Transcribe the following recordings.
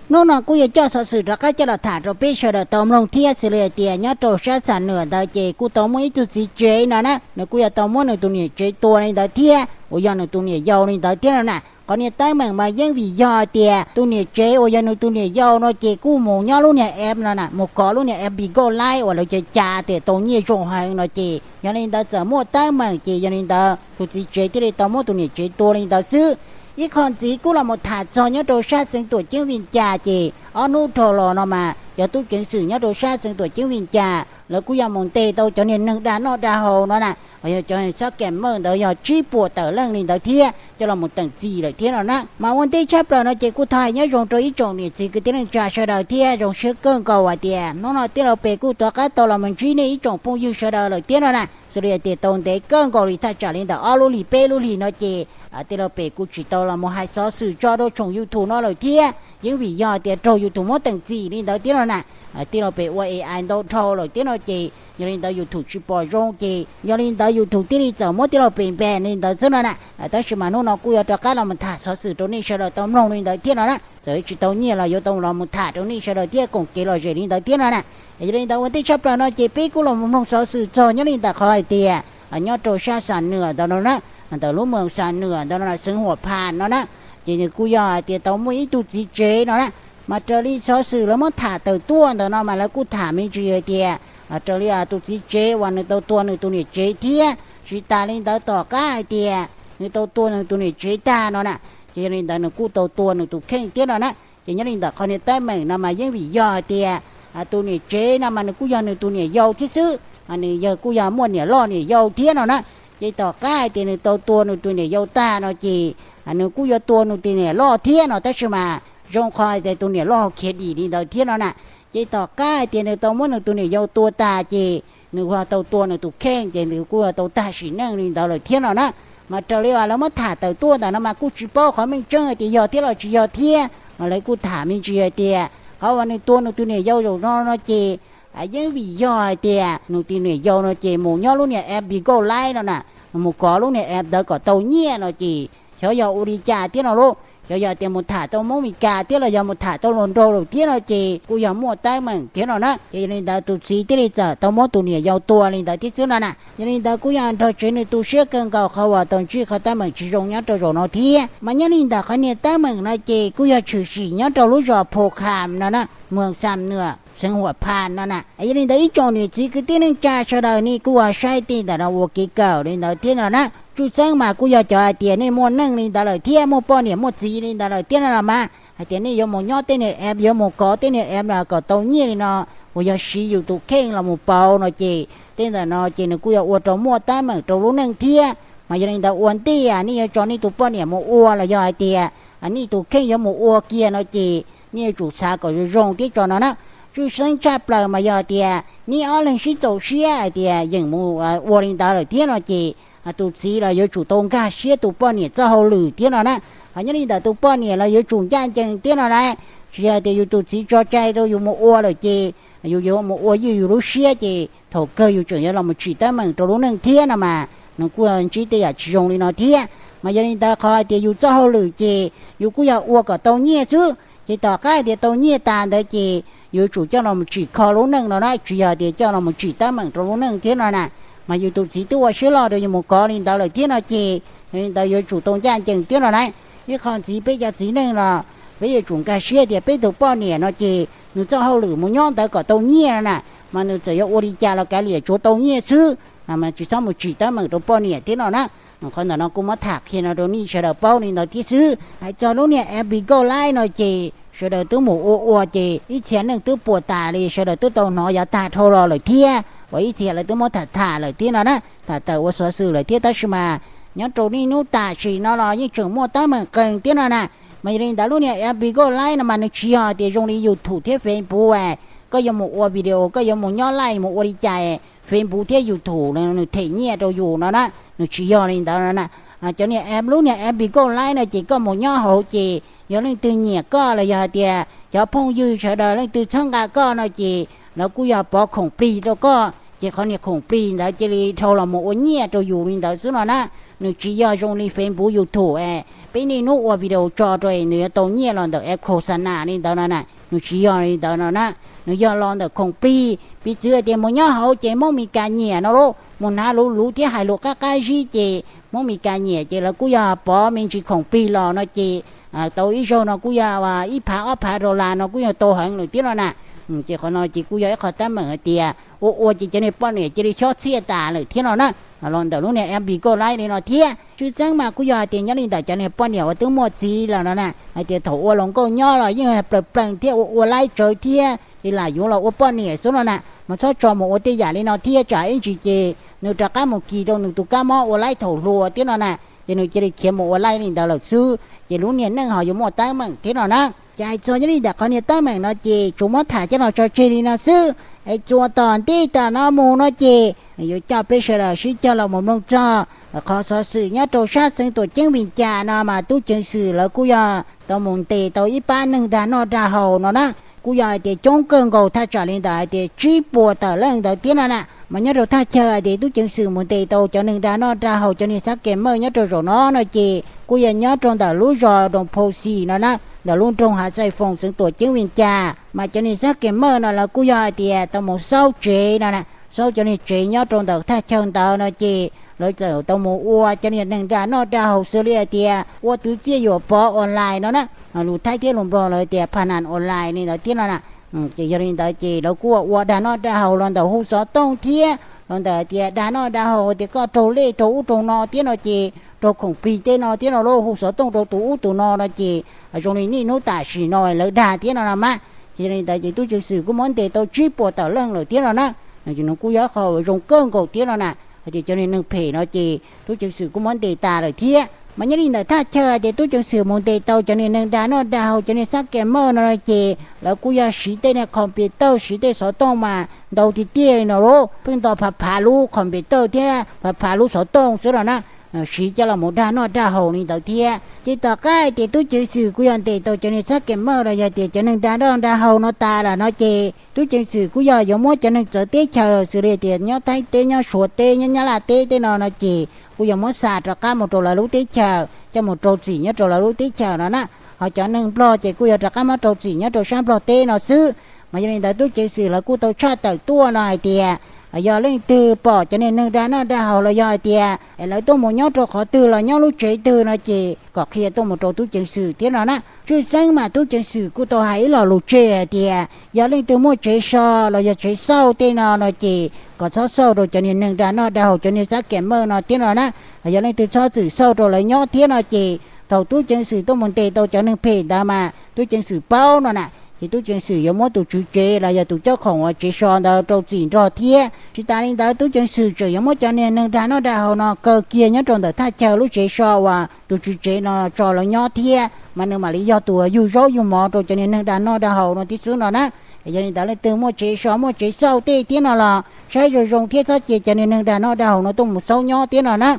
Hnub no kuj yuav coj xov xwm rov qab coj los tham rau peb sawv daws tau mloog thiab xws li hais tias nyob rau sab Xam Nuam ntawd ces kuj tau muaj ib tug txiv tsev no na, nws kuj yuav tau muab nws tus niam tsev tua li ntawd thiab uas yog nws tus niam yau li ntawd thiab no na. Qhov niag teeb meem mas yeej vim yog hais tias tus niam tsev uas yog nws tus niam yau no ces kuj mus nyob lub niag app no na, mus kov lub niag app Bigo Live uas lawv ca ca tias tau nyiaj zoo heev no ces yog li ntawd txawm muaj teeb meem ces yog li ntawd tus txiv tsev thiaj li tau muab tus niam tsev tua li ntawd xwb. Ib qho ntxiv kuj los mus tham txog nyob rau sab xeev Tuam Ceeb Vij Cas ces ob hnub dhau los no mas cov tub ceev xwm nyob rau sab xeev Tuam Ceeb Vij Cas lawv kuj yog mus ntes tau cov niag neeg dag noj dag haus no na, uas yog cov sab kam mawj ntawd yog tsib puas tawm leej li ntawd thiab coj los mus teem txim lawm thiab no na. Mas ua ntej tshaj plaws no ces kuj thov hais nyob zoo rau ib tsoom niam txiv kwv tij neej tsa sawv daws thiab zoo siab kawg nkaus hais tias hnub no tij laug pem kuj rov qab tau los mus ntsib nej ib tsoom phooj ywg sawv daws lawm thiab no na. Xws li hais tias tau ntev kawg nkaus li thaj tsam li ntawm ob lub hlis peb lub hlis no ces tij laug pem kuj tsis tau los mus hais xov xwm tso rau tshoom YouTube no lawm thiab yeej vim yog tias raug YouTube muab teem txim li ntawd thiab no na. Tij laug pem ua AI ntau dhau lawm thiab no ces yog li ntawd YouTube tsis pom zoo ces yog li ntawd YouTube thiaj li txawm muab tij laug pem ban li ntawd xwb no na. Tab sis mas hnub no kuj yuav rov qab los mus tham xov xwm rau nej sawv daws tau mloog li ntawd thiab no na, txawm tsis tau nyiaj los yuav tau los mus tham rau nej sawv daws thiab koom kev lom zem li ntawd thiab no na. Yog li ntawd ua ntej tshaj plaws no ces peb kuj los mus mloog xov xwm txog nyob li ntawm qhov hais tias nyob rau sab Xam Nuam ntawd no na, ntawm lub moos Xam Nuam ntawd no xeev Huam Phas no na, ces nws kuj yog hais tias tau muaj ib tug txiv tsev no na. Mas raws li xov xwm lawv muab tham tawm tuaj ntawm no mas lawv kuj tham me ntsis hais tias raws li tus txiv tsev uas nws tau tua nws tus niam tsev thiab tsis tas li ntawd tom qab hais tias nws tau tua nws tus niam tsev tag no na, ces yog li ntawd nws kuj tau tua nws tus kheej thiab no na. Ces nyob li ntawm qhov niag teeb meem no mas yeej vim yog hais tias tus niam tsev no mas nws kuj yog nws tus niam yau thiab xwb, nws yog kuj yog muaj niam loj niam yau thiab no na. Ces tom qab hais tias nws tau tua nws tus niam yau tag no ces nws kuj yuav tua nws tus niam loj thiab no tab sis mas zoo qhov hais tias tus niam loj khiav dim li ntawd thiab no na. Ces tom qab hais tias nws tau muab nws tus niam yau tua tas ces nws ho tau tua nws tus kheej ces nws kuj yuav tau tag sim neej li ntawd lawm thiab no na. Mas raws li uas lawv muab tham tawm tuaj ntawm no mas kuj tsis paub qhov meej tseeb hais tias yog thiab los tsis yog thiab, mas lawv kuj tham me ntsis hais tias qhov uas nws tua nws tus niam yau zaum no no ces yeej vim yog hais tias nws tus niam yau no ces mus nyob lub niag app Bigo Live no na, mus kov lub niag app ntawd kom tau nyiaj no ces xyov yog ua li cas thiab no lauj. Xyov yog tias mus tham tau Hmoob Mes Kas thiab los yog mus tham tau luag nraug lawm thiab no ces kuj yog muaj teeb meem thiab no na. Ces yog li ntawd tus txiv thiaj li txawm tau muab tus niam yau tua li ntawd thiab xwb no na. Yog li ntawd kuj yog nrog tsev neeg tu siab kawg nkaus qhov uas tau ntsib qhov teeb meem tsis zoo nyob rau zaum no thiab. Mas nyob li ntawm qhov niag teeb meem no ces kuj yog tshwm sim nyob rau lub zos Phu Kham no na, moos Xam Nuam, xeev Huam Phas no na. Yog li ntawd ib tsoom niam txiv kwv tij neej tsa sawv daws nej kuj ua saib tej ntawm no ua kev kawm li ntawd thiab no na. Tsuj xeeb mas kuj yog cov hais tias nej muaj neej li ntawd lawm thiab muaj poj niam muaj txiv li ntawd lawm thiab no los mas hais tias nej yuav mus nyob tej niag app, yuav mus kov tej niag app no kom tau nyiaj li no, uas yog siv yus tus kheej los mus pauv no ces tej ntawm no ces nws kuj yog ua rau muaj teeb meem rau lub neej thiab. Mas yog li ntawd ua ntej nej yuav tso nej tus poj niam mus ua los yog hais tias nej tus kheej yuav mus ua kiag no ces nej yuav tsum xav kom zoo zoo thiab tso no na. Tsuj xeeb tshaj plaws mas yog hais tias nej ob leeg sib txaus siab hais tias yeem mus ua li ntawd lawm thiab no ces tus txiv los yuav tsum tau nkag siab tus poj niam txoj hauj lwm thiab no na. Ho nyob li ntawm tus poj niam los yuav tsum ncaj ncees thiab no lauj. Tsis yog tias yus tus txiv tso cai rau yus mus ua lawm ces yus yuav mus ua ywj yus lub siab ces thaum kawg yus tseem yuav los mus tsim teeb meem rau lub neej thiab no mas nws kuj ntsib tej yam tsis zoo li no thiab. Mas yog li ntawd qhov hais tias yus txoj hauj lwm ces yus kuj yog ua kom tau nyiaj xwb, ces tom qab hais tias tau nyiaj tas ntawd ces yuav tsum coj los mus tsim kho lub neej no na, tsis yog tias coj los mus tsim teeb meem rau lub neej thiab no na. Mas yus tus txiv twb ua siab loj rau yus mus kov li ntawd lawm thiab no ces yog li ntawd yuav tsum tau ncaj ncees thiab no lauj. Ib qho ntxiv peb cov txiv neej los peb yuav tsum nkag siab tias peb tus poj niam no ces nws txoj hauj lwm mus nyob ntawd kom tau nyiaj no na, mas nws txawm yuav ua li cas los kav liam tsuav tau nyiaj xwb, mas tsis txhob mus tsim teeb meem rau poj niam thiab no na. Qhov ntawm no kuj muab tham qhia no rau nej sawv daws paub li ntawd thiab xwb. Hais txog lub niag app Bigo Live no ces sawv daws twb mus ua ua ces ib txhia neej twb puas tas li, sawv daws twb tau hnov yav tag dhau los lawm thiab, uas ib txhia lawv twb muab tham tham lawm thiab no na, tham tawm ua xov xwm lawm thiab tab sis mas nyob rau niaj hnub tam sim no los yeej tseem muaj teeb meem qees thiab no na. Mas yog li ntawd lub niag app Bigo Live no mas nws tsis yog tias zoo li YouTube thiab Facebook, koj yuav mus ua video, koj yuav mus nyob live mus ua li cas Facebook thiab YouTube nws them nyiaj rau yus no na, nws tsis yog li ntawd no na. Cov niag app, lub niag app Bigo Live no ces koj mus nyob hauv ces yog leej twg nyiam koj los yog hais tias cov phooj ywg sawv daws leej twg txhawb nqa koj no ces lawv kuj yog pov khoom plig rau koj, ces qhov niag khoom plig ntawd cia li dhau los mus ua nyiaj rau yus li ntawd xwb no na. Nws tsis yog zoo li Facebook, YouTube es peb niaj hnub ua video tso rau es nws yuav tau nyiaj los ntawm es khos xa nas li ntawd no na. Nws tsis yog li ntawd no na. Nws yog los ntawm khoom plig. Piv txwv tias mus nyob hauv ces Hmoob Mes Kas nyiam no lauj, mus hnav luv luv thiab hais lus qab qab zib ces Hmoob Mes Kas nyiam ces lawv kuj yog pov me ntsis khoom plig los no ces tau ib zaug no kuj yog ib phav ob phav dollar no kuj yog tau heev lawm thiab no na. Ces qhov no ces kuj yog ib qho teeb meem hais tias ua ua ces cov niag poj niam cia li xyob txhiaj tas lawm thiab no na. Los ntawm lub niag Airbnb Go Live li no thiab. Tshwj xeeb mas kuj yog hais tias nyob li ntawm cov niag poj niam uas twb muaj txiv lawm no na, hais tias thaum ua hluas nkauj nyob los yeej plaws plees thiab ua ua laib tsawv thiab ces lam yuav los ua poj niam xwb no na. Mas txhob tso mus ua tej yam li no thiab tsam ib ntsis ces nws rov qab mus kis rau nws tus kab mob ua laib thaum hluas thiab no na. Ces nws cia li khiav mus ua laib li ntawd lawm xwb ces lub niag neej ho yuav muaj teeb meem thiab no na. Ces hais txog nyob li ntawm qhov niag teeb meem no ces tsuas muab tham coj los tso tseg li no xwb. Es txuas tom ntej tom no mus no ces yuav coj peb sawv daws sib cog los mus mloog txog qhov xov xwm nyob rau sab xeev Tuam Ceeb Vim Cas no mas tub ceev xwm lawv kuj yog tau mus ntes tau ib pab neeg dag noj dag haus no na. Kuj yog hais tias coob kawg nkaus thaj tsam li ntawm hais tias tsib puas tawm leej ntawd thiab no na. Mas nyob rau thaj chaw hais tias tub ceev xwm mus ntes tau cov neeg dag noj dag haus cov niag xab ke mawj nyob rau zaum no no ces kuj yog nyob rau ntawm lub zos Doo Phau Xis no na, ntawm lub nroog Hav Xais Foos xeev Tuam Ceeb Vim Cas. Mas cov niag xab ke mawj no lawv kuj yog hais tias tau mus xauj tsev no na, xauj cov niag tsev nyob rau ntawm thaj chaw ntawd no ces lawv txawm tau mus ua cov niag neeg dag noj dag haus xws li hais tias ua twv txiaj yuam pov online no na, lus Thaib thiab lus Nplog lawv tias pha nas online li ntawd thiab no na. Ces yog li ntawd ces lawv kuj ua dag noj dag haus los ntawm hu xov tooj thiab los ntawm hais tias dag noj dag haus tias koj raug lej raug ub raug no thiab no ces raug khoom plig tej no thiab no lauj, hu xov tooj rau tus ub tus no no ces zoo li niaj hnub tam sim no lawv dag thiab no no mas. Ces yog li ntawd ces tub ceev xwm kuj muab ntes tau tsib puas tawm leej lawm thiab no na. Ces nws kuj yog qhov uas zoo kawg nkaus thiab no na, hais tias cov niag neeg phem no ces tub ceev xwm kuj muab ntes tas lawm thiab. Mas nyob li ntawm thaj chaw hais tias tub ceev xwm mus ntes tau cov niag neeg dag noj dag haus cov niag xab ke mawj no ces lawv kuj yog siv tej niag computer siv tej xov tooj mas ntau tiag tiag li no lauj, pheej nto phav phav lub computer thiab phav phav lub xov tooj xwb no na, siv coj los mus dag noj dag haus li ntawd thiab. Ces tom qab hais tias tub ceev xwm kuj yog ntes tau cov niag xab ke mawj los yog tias cov neeg dag noj dag haus no tas lawm no ces tub ceev xwm kuj yog yuav muab cov neeg txawv teb chaws xws li tias nyob Thaib teb nyob Suav teb nyob Nyab Laj teb tej no no ces kuj yog muab xa rov qab mus rau lawv lub teb chaws coj mus rau txim nyob rau lawv lub teb chaws no na. Ho cov neeg Nplog ces kuj yog rov qab muab rau txim nyob rau sab Nplog teb no xwb. Mas yog li ntawd tub ceev xwm lawv kuj tau tshaj tawm tuaj no hais tias yog leej twg pom cov niag neeg dag noj dag haus los yog hais tias es lawv tuaj mus nyob rau qhov twg los nyob lub tsev twg no ces kom qhia tuaj mus rau tub ceev xwm thiab no na. Tshwj xeeb mas tub ceev xwm kuj tau hais ib lo lus tseg hais tias yog leej twg muaj tsev so los yog tsev xauj tej no no ces kom txhob xauj rau cov niag neeg dag noj dag haus cov niag xab ke mawj no thiab no na. Yog leej twg txhob txwm xauj rau lawv nyob thiab no ces thaum tub ceev xwm tuaj mus ntes tau cov neeg phem ntawd mas tub ceev xwm paub no na, ces tub ceev xwm yuav muab tus tswv tsev los yog tus cob khoom uas tsev so ntawd rau txim nrog thiab. Tsis tas li ntawd tub ceev xwm tseem yuav muab cov niag neeg dag noj dag haus no kaw kiag nyob rau ntawm thaj chaw lub tsev so uas tus tswv tsev no tso lawv nyob thiab, mas nws mam li yog tus yug zaub yug mov rau cov niag neeg dag noj dag haus no thiab xwb no na. Yog li ntawd leej twg muaj tsev so muaj tsev xauj tej thiab no los saib zoo zoo thiab txhob cia cov niag neeg dag noj dag haus no tuaj mus xauj nyob thiab no na.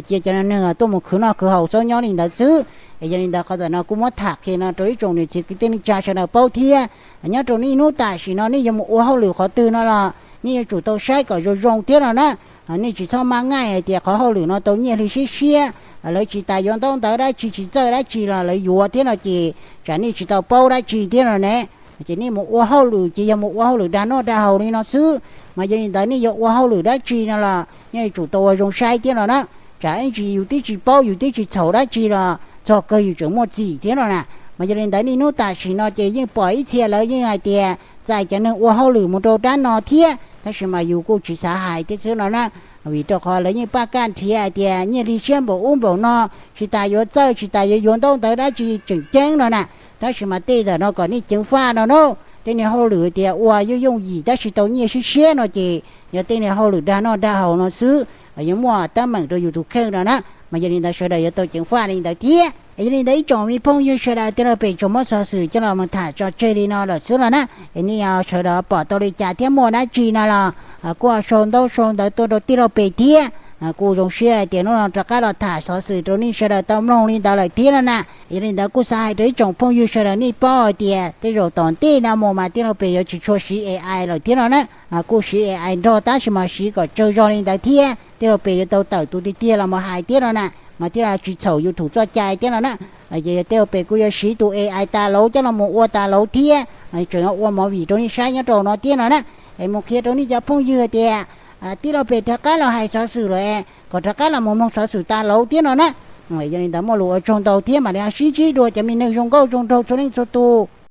Cia cov niag neeg tuaj mus khwv noj khwv haus xauj nyob li ntawd xwb. Yog li ntawd qhov ntawm no kuj muab tham qhia no rau ib tsoom niam txiv kwv tij neej tsa sawv daws paub thiab. Nyob rau niaj hnub tam sim no nej yuav mus ua hauj lwm qhov twg no los nej yuav tsum tau saib kom zoo zoo thiab no na. Nej tsis txhob maj ngaij hais tias qhov hauj lwm no tau nyiaj hli siab siab, lawv tsis tas yuav ntaub ntawv dab tsi tsis txawj dab tsi los lawv yuav thiab no ces tsam nej tsis tau paub dab tsi thiab no ne. Ces nej mus ua hauj lwm ces yog mus ua hauj lwm dag noj dag haus li no xwb. Mas yog li ntawd nej yuav ua hauj lwm dab tsi no los nej yuav tsum tau ua zoo saib thiab no na. Tsam ib ntsis yus twb tsis paub yus twb tsis txhaum dab tsi los txog kawg yus tseem muaj txim thiab no na. Mas yog li ntawd niaj hnub tam sim no ces yeej pom ib txhia lawv yeej hais tias txais cov neeg ua hauj lwm mus rau dab no thiab, tab sis mas yus kuj tsis xav hais thiab xwb no na. Vim rau qhov lawv yeej paj kaj nrhiav hais tias nyiaj hli siab npaum ub npaum no, tsis tas yuav txawj tsis tas yuav yuav ntaub ntawv dab tsi tseem ceeb no na. Tab sis mas tej ntawm no kom nej ceev faj no na. Tej niag hauj lwm tias ua yooj yooj yim tab sis tau nyiaj siab siab no ces yog tej niag hauj lwm dag noj dag haus no xwb, yuav muaj teeb meem rau yus tus kheej no na. Mas yog li ntawd sawv daws yuav tau ceev faj li ntawd thiab. Yog li ntawd ib tsoom me phooj ywg sawv daws tij laug pem tsuas muab xov xwm coj los mus tham tso tseg li no lawm xwb no na. Es nej sawv daws pom tau li cas thiab muaj dab tsi no los kuj sau ntaub sau ntawv tuaj rau tij laug pem thiab. Kuj zoo siab hais tias hnub no rov qab los tham xov xwm rau nej sawv daws tau mloog li ntawd lawm thiab no na. Yog li ntawd kuj xav hais rau ib tsoom phooj ywg sawv daws nej paub hais tias tej zaum tom ntej no mus mas tij laug Pem yuav tsis tshua siv A I lawm thiab no na. Kuj siv A I nrog tab sis mas siv kom tsawg zog li ntawd thiab tij laug Pem yuav tau tawm tus tiag tiag los mus hais thiab no na, mas thiaj li tsis txhaum YouTube txoj cai thiab no na. Ces yog tij laug Pem kuj yuav siv tus A I tas lauv coj los mus ua tas lauv thiab, tseem yuav ua movie rau nej saib nyob rau no thiab no na. Es mus qhia rau nej cov phooj ywg tias tij laug Pem rov qab los hais xov xwm lawm, kom rov qab los mus mloog xov xwm tas lauv thiab no na. Yog li ntawd muaj lus ua tsaug ntau thiab mam li sib ntsib dua cov me neeg zoo nkauj zoo nraug txhua leej txhua tus.